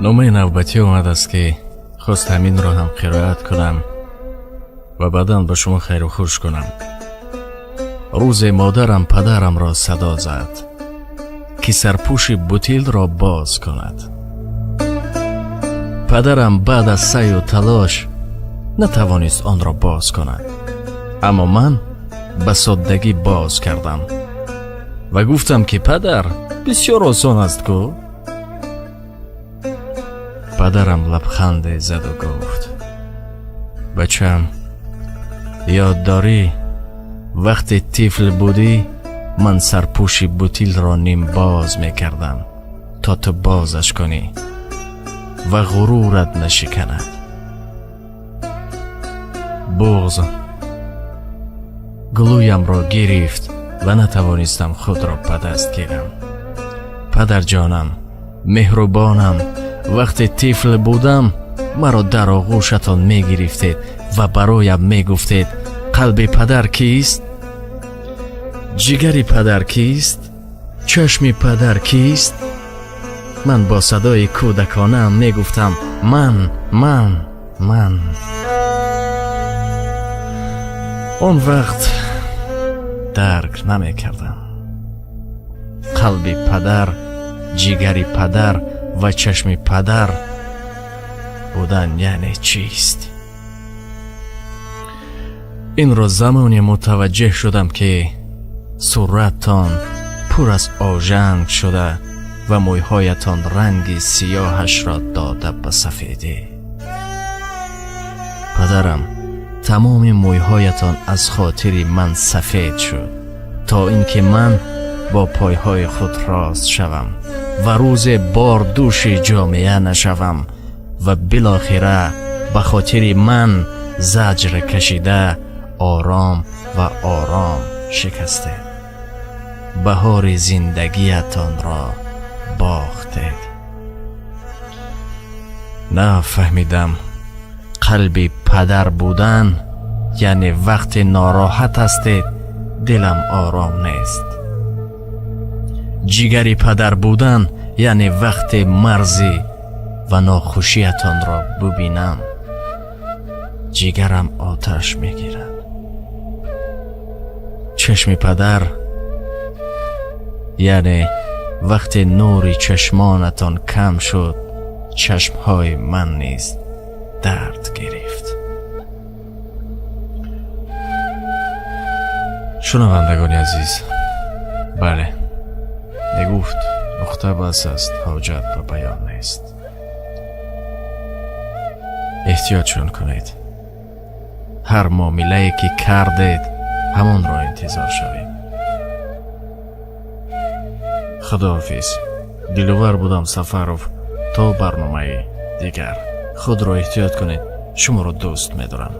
Номаи навбатӣ омадааст, ки хост ҳаминро ҳам қироат кунам ва баъдан ба шумо хайру хуш кунам. Рӯзе модарам падарамро садо зад, ки сарпӯши бутилро боз кунад. Падарам баъд аз саъю талош натавонист онро боз кунад, аммо ман ба соддагӣ боз кардам ва гуфтам, ки падар, бисёр осон аст ку. Падарам лабханде заду гуфт: «Бачам, ёд дорӣ, вақте тифл будӣ, ман сарпӯши бутилро нимбоз мекардам, то ту бозаш кунӣ ва ғурурат нашиканад?» Буғз гулӯямро гирифт ва натавонистам худро ба даст гирам. Падарҷонам, меҳрубонам, вақте тифл будам, маро дар оғӯшатон мегирифтед ва бароям мегуфтед: «Қалби падар кист? Ҷигари падар кист? Чашми падар кист?» Ман бо садои кӯдаконаам мегуфтам: «Ман, ман, ман». Он вақт дарк намекардам, қалби падар, ҷигари падар ва чашми падар будан яъне чист. Инро замоне мутаваҷҷеҳ шудам, ки сураттон пур аз ожанг шуда ва мӯйҳоятон ранги сиёҳашро дода ба сафедӣ. Падарам, тамоми мӯйҳоятон аз хотири ман сафед шуд, то ин ки ман бо пойҳои худ рост шавам ва рӯзе бордӯши ҷомеа нашавам ва билохира ба хотири ман заҷр кашида, ором ва ором шикастед, баҳори зиндагиятонро бохтед. Нафаҳмидам, қалби падар будан яъне вақте нороҳат ҳастед, дилам ором нест. Ҷигари падар будан яъне вақте марзӣ ва нохушиятонро бубинам, ҷигарам оташ мегирад. Чашми падар яъне вақте нури чашмонатон кам шуд, чашмҳои ман низ дард гирифт. Шунавандагони азиз, бале, мегуфт, нуқта бас аст, ҳоҷат ба баён нест. Эҳтиётшон кунед. Ҳар муомилае ки кардед, ҳамонро интизор шавед. Худоҳофиз. Диловар будам Сафаров. То барномаи дигар худро эҳтиёт кунед. Шуморо дӯст медорам.